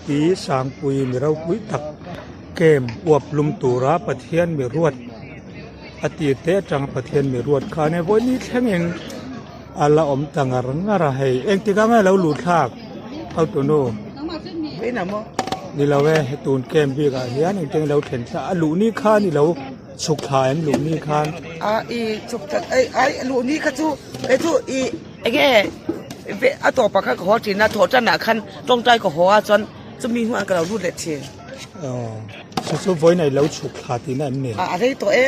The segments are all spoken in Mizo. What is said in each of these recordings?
Pi Sangpui mi ropui tak camp uap lum tura Pathian mi ruat a tir te atanga Pathian mi ruat kha ania vawiin thlengin a la awm ta ngar ngar a hei engtik anga lo luh thlak hotunu ni lo e tun camp bik ah hian engtin lo thlen thla a luh ni khan i lo chhuk thla em luh ni khan a i chhuk thla ai ai luh ni kha chu kei chu i enge a tawp ah khan ka haw thin a thawh tan ah khan tawngtai ka haw a chuan chumi hnuah ka lo lut leh thin. Aw chu chu vawiin a i lo chhuk thla tihna em ni? A a rei tawh e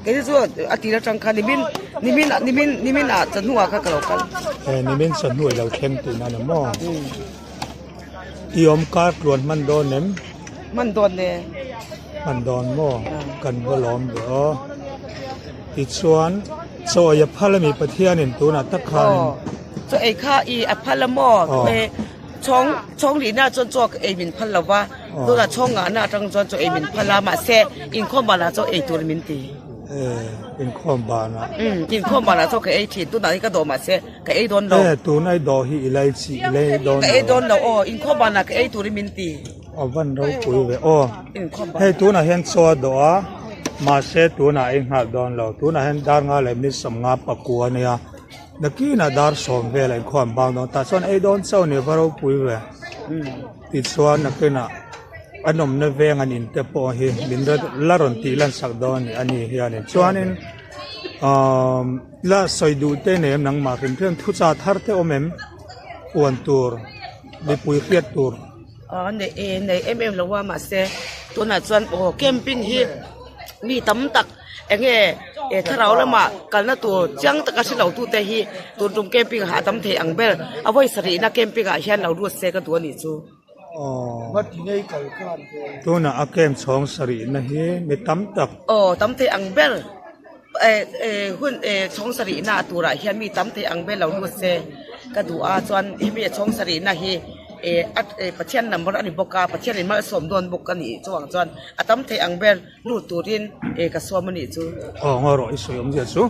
kei chu a tir atang khan nimin nimin nimin nimin ah chawhnuah khan ka lo kal. E nimin chawhnu i lo thleng tihna ni maw? I awm kar tluan hman dawn em? Hman dawn e. Hman dawn maw? Kan va lawm ve aw. Tichuan chaw ei a phal a mi Pathianin tunah tak khanin. Aw chaw ei kha i a phal a maw? Chhawng chhawng lihna chuan chaw ei min phal lo va, tunah chhawng ngahna atang chuan chaw ei min phal a, mahse inkhawm banah chaw ei tur min ti. Eh, inkhawm banah. Umm, inkhawm banah chaw ka ei thin, tunah hi ka dawh mahse ka ei dawn lo. Eh, tun ai dawh hi i lei chi, i lei dawn lo. Ka ei dawn lo aw, inkhawm banah ka ei turin min ti. A van ropui ve aw. Hei tunah hian chaw a dawh a, mahse tunah ei nghal dawn lo, tunah hian dar nga leh minute 50 pakua a nia. Nakinah dar sawm vel a inkhawm bang dawn tah chuan ei dawn chauh ni va ropui ve tichuan nakinah a nawmna veng an in te pawh hi min la rawn tih lan sak dawn a ni hianin chuanin ahh la sawi duh te nei em nangmah hrim hrim thuchah thar te awm em puan tur mipui hriat tur. Aw nei e nei em em lo a mahse tunah chuan aw camping hi mi tam tak. Eng nge he thlarau lamah kalna tur chiang taka hre lo tute hi tun tum camping ah a tam thei ang ber a vawi sarihna camping ah hian lo lut se ka duh a nih chu. Tunah a camp chhawng sarihna hi mi tam tak. Aw tam thei ang ber eh eh hun eh chhawng sarihna turah hian mi tam thei ang ber lo lut se ka duh a chuan hemi a chhawng sarihna hi eh a Pathian number a ni bawk a Pathian in malsawm dawn bawk a nih chuang chuan a tam thei ang ber. Lut turin e ka sawm a nih chu. Aw ngaw rawh i sawi awmzia chu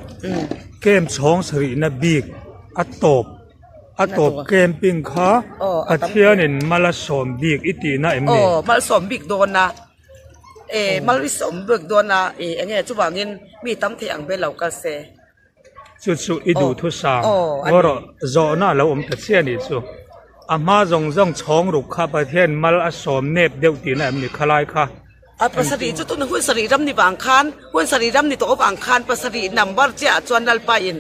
camp chhawng sarihna bik a tawp a tawp camping kha Pathianin mal a sawm bik i tihna em ni? Aw mal sawm bik dawn a e mal i sawm bik dawn a e eng nge chuvangin mi tam thei ang ber lo kal se. Chu chu i duhthusam ngaw rawh zawhna a lo awm ta chiah a nih chu. A hma zawng zawng chhawng ruk kha Pathian mal a sawm nep deuh tihna em ni khalai kha? A pasarih chu tuna hun sarih ram ni vang khan, hun sarih ram ni tawh vang khan pasarih number chiah chuan Lalpa in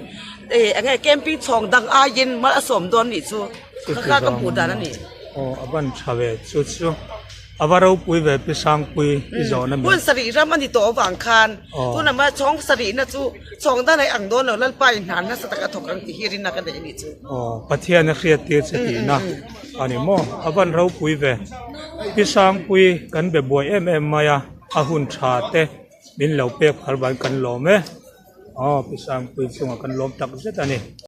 eng nge camping chhawng dang aiin mal a sawm dawn nih chu kha kha ka hmuh dan a ni. Aw a van tha ve chu chu a va ropui ve pi Sangpui i zawhna min. Hun sarih ram a ni tawh vang khan tuna ma chhawng sarihna chu chhawng dan ai ang dawn lo Lalpa in hna nasa taka thawk ang tih hi rinna ka nei a nih chu. Aw Pathian a hriat tir che tihna. A ni maw? A van ropui ve. Pi Sangpui kan be buai em em mai a, a hun tha te min lo pek phal ban kan lawm e. Aw Pi Sangpui chungah kan lawm tak zet a ni.